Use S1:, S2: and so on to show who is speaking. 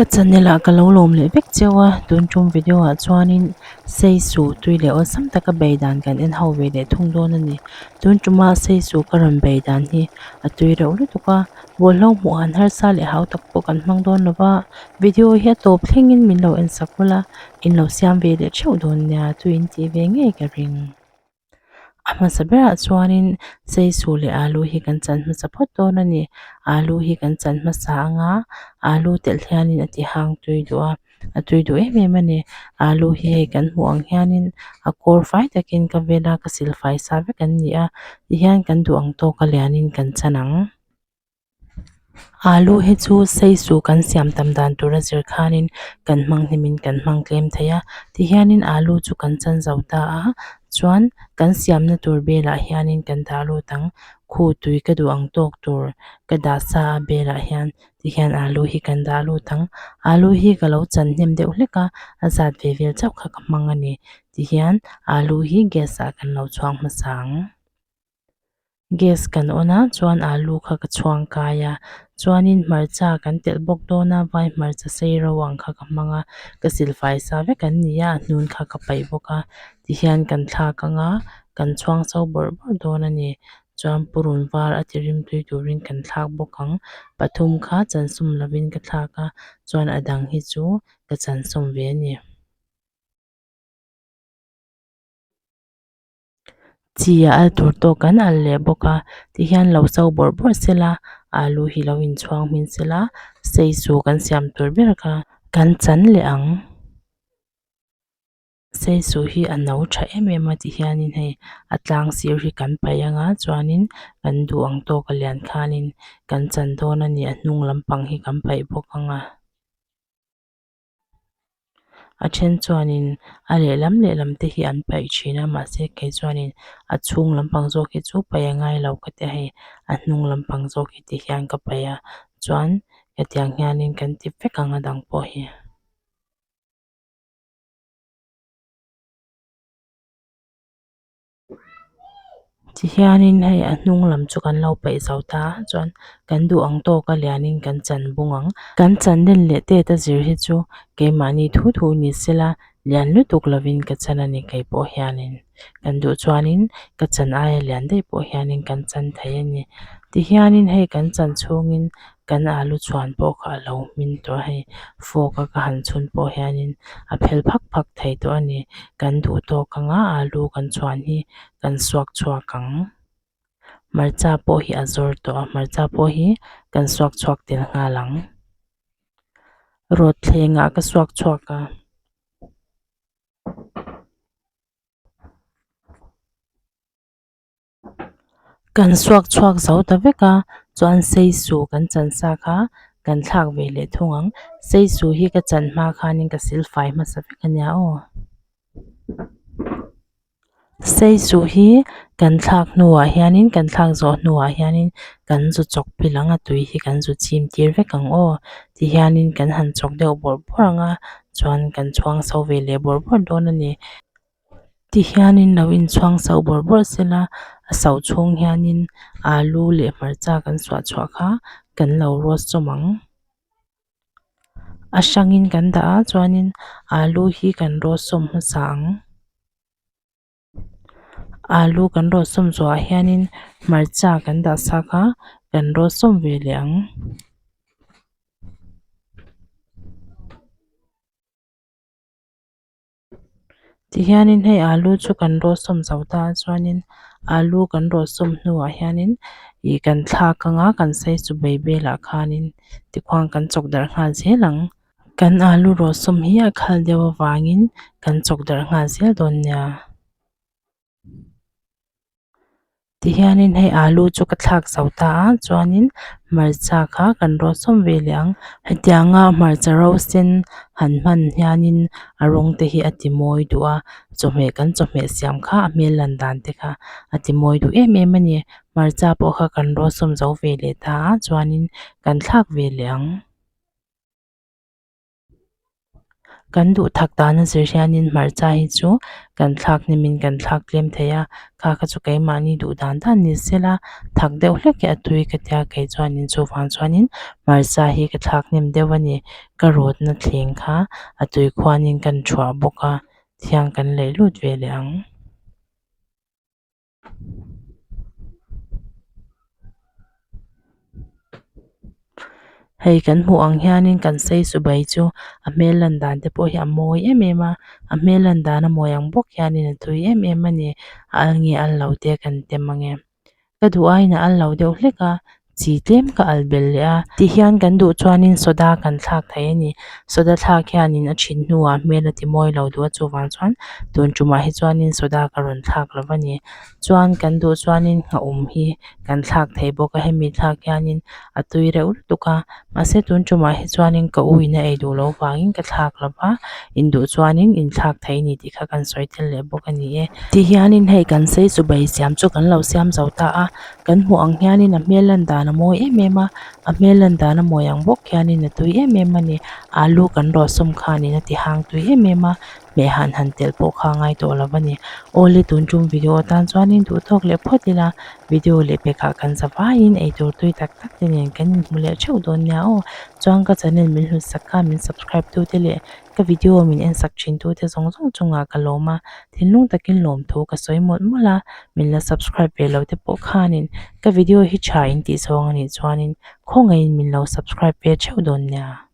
S1: Ka channel ah ka lo lawm leh vek cheu a, tun tum video ah chuanin seisu tui leh awlsam taka bei dan kan en ho ve leh thung dawn a ni. Tun tuma seisu ka rawn bei dan hi a tui reuh lutuk a, bawlhlo hmuh han harsa leh hau tak pawh kan hmang dawn lo va, video hi a tawp thlengin min lo en sak ula, in lo siam ve leh theuh dawn nia tui in tih ve ngei ka ring. A hmasa berah chuanin seisu leh alu hi kan chan hmasa phawt dawn a ni. Alu hi kan chan hmasa anga alu telh hianin a ti hang tui duh a, a tui duh em em a ni. Alu hi hei kan hmuh ang hianin a kawr fai takin ka vel a, ka sil fai sa vek an ni a, tihian kan duh ang tawka lianin kan chan ang. Alu hi chu seisu kan siam tam dan tur a zir khanin kan hmang hnimin kan hmang tlem thei a tihianin alu chu kan chan zo ta a chuan kan siamna tur belah hianin kan dah lut ang khu tui ka duh ang tawk tur ka dah sa a belah hian tihian alu hi kan dah lut ang alu hi ka lo chan hnem deuh hlek a a zat ve vel chauh kha ka hmang a ni tihian alu hi gas ah kan lo chhuang hmasa ang. Gas kan on a chuan alu kha ka chhuang kai a chuanin hmarcha kan telh bawk dawn a vai hmarcha sei ro ang kha ka hmang a ka silfai sa vek an ni a a hnun kha ka paih bawk a tihian kan thlak ang a kan chhuang so bawrh bawrh dawn a ni chuan purun var a ti rim tui turin kan thlak bawk ang pathum kha chansawm lovin ka thlak a chuan a dang hi chu ka chansawm ve a ni. Chi a al tur tawk kan al leh bawk a tihian lo so bawrh bawrh sela alu hi lo inchhuang hmin sela seisu kan siam tur ber kha kan chan leh ang seisu hi a no tha em em a tihianin hei a tlang sir hi kan paih anga chuanin kan duh ang tawk a lian khanin kan chan dawn a ni a hnung lampang hi kan paih bawk anga. A then chuanin a lehlam lehlam te hi an paih thin a mahse kei chuanin a chhung lampang zawk hi chu paih a ngai lo ka ti a hei a hnung lampang zawk hi ti hian ka paih a chuan hetiang hianin kan ti vek ang a dang pawh hi. Tihianin hei a hnung lam chu kan lo paih zo ta a chuan kan duh ang tawk a lianin kan chan bung ang. Kan chan len leh tet a zir hi chu keimahni thu thu ni sela lian lutuk lovin ka chan a ni kei pawh hianin kan duh chuanin ka chan aia lian daih pawh hianin kan chan thei a ni. Tihianin hei kan chan chhungin kan alu chhuan pawh kha a lo hmin tawh a hei fork a ka han chhun pawh hianin a phel phak phak thei tawh a ni kan duh tawk anga alu kan chhuan hi kan suak chhuak ang hmarcha pawh hi a zawr tawh a hmarcha pawh hi kan suak chhuak tel nghal ang rawt thleng ah ka suak chhuak a. Kan suak chhuak zo ta vek a chuan seisu kan chan sa kha kan thlak ve leh thung ang seisu hi ka chan hma khanin ka silfai hmasa vek a nia aw seisu hi kan thlak hnuah hianin kan thlak zawh hnuah hianin kan zu chawk phil ang a tui hi kan zu chim tir vek ang aw tihianin kan han chawk deuh bawrh bawrh ang a chuan kan chhuang so ve leh bawrh bawrh dawn a ni. Tihianin lo inchhuang so bawrh bawrh sela a so chhung hianin alu leh hmarcha kan suah chhuah kha kan lo roast chawm ang. A hrangin kan dah a chuanin alu hi kan roast sawm hmasa ang. Alu kan roast sawm zawhah hianin hmarcha kan dah sa kha kan roast sawm ve leh ang. Tihianin hei alu chu kan rawt sawm zo ta a chuanin alu kan rawt sawm hnuah hianin ih kan thlak anga kan seisu bei velah khanin tikhuan kan chawk darh nghal zel ang kan alu rawt sawm hi a khal deuh avangin kan chawk darh nghal zel dawn nia. Tihianin hei alu chu ka thlak zo ta a chuanin hmarcha kha kan rawt sawm ve leh ang hetianga hmarcha ro sen han hman hianin a rawng te hi a ti mawi duh a chawhmeh kan chawhmeh siam kha a hmel lan dan te kha a ti mawi duh em em a ni hmarcha pawh kha kan rawt sawm zo ve leh ta a chuanin kan thlak ve leh ang. Kan duh thak dan a zir hianin hmarcha hi chu kan thlak hnimin kan thlak tlem thei a, kha kha chu keimahni duh dan dan ni sela thak deuh hlek hi a tui ka tia kei chuanin chuvang chuanin hmarcha hi ka thlak hnem deuh a ni. Ka rawtna thleng kha a tui khuanin kan thuah bawk a, thiang kan leih lut ve leh ang. Hei kan hmuh ang hianin kan sei subai chu a hmel lan dan te pawh hi a mawi em em a a hmel lan dan a mawi ang bawk hianin a tui em em a ni a al nge al lo te kan tem ange ka duh aiin a al lo deuh hlek a chi tlem ka al belh leh a tihian kan duh chuanin soda kan thlak thei a ni soda thlak hianin a then hnuah hmel a ti mawi lo duh a chuvang chuan tun tumah hi chuanin soda ka rawn thlak lo a ni chuan kan duh chuanin nghahawm hi kan thlak thei bawk a hemi thlak hianin a tui reuh lutuk a mahse tun tumah hi chuanin ka u in a ei duh loh vangin ka thlak lo va in duh chuanin in thlak thei a ni tih kha kan sawi tel leh bawk a ni e. Tihianin hei kan sei chu bai siam chu kan lo siam zo ta a kan hmuh ang hianin a hmel lan dan a mawi em em a a hmel lan dan a mawi ang bawk hianin a tui em em a ni alu kan rawh sawm khanin a ti hang tui em em a. Hmeh han han telh pawh kha a ngai tawh lo a ni. Awle tun tum video atan chuanin duh tawk leh phawt ila video leh pekah kan za vaiin eitur tui tak tak te nen kan inhmu leh theuh dawn nia aw. Chuan ka channel min hlut sak kha min subscribe tu te leh ka video min en sak thin tu te zawng zawng chungah ka lawm a, thinlung takin lawmthu ka sawi mawlh mawlh a, min la subscribe ve lo te pawh khanin ka video hi tha in tih zawng a nih chuanin khawngaihin min lo subscribe ve theuh dawn nia.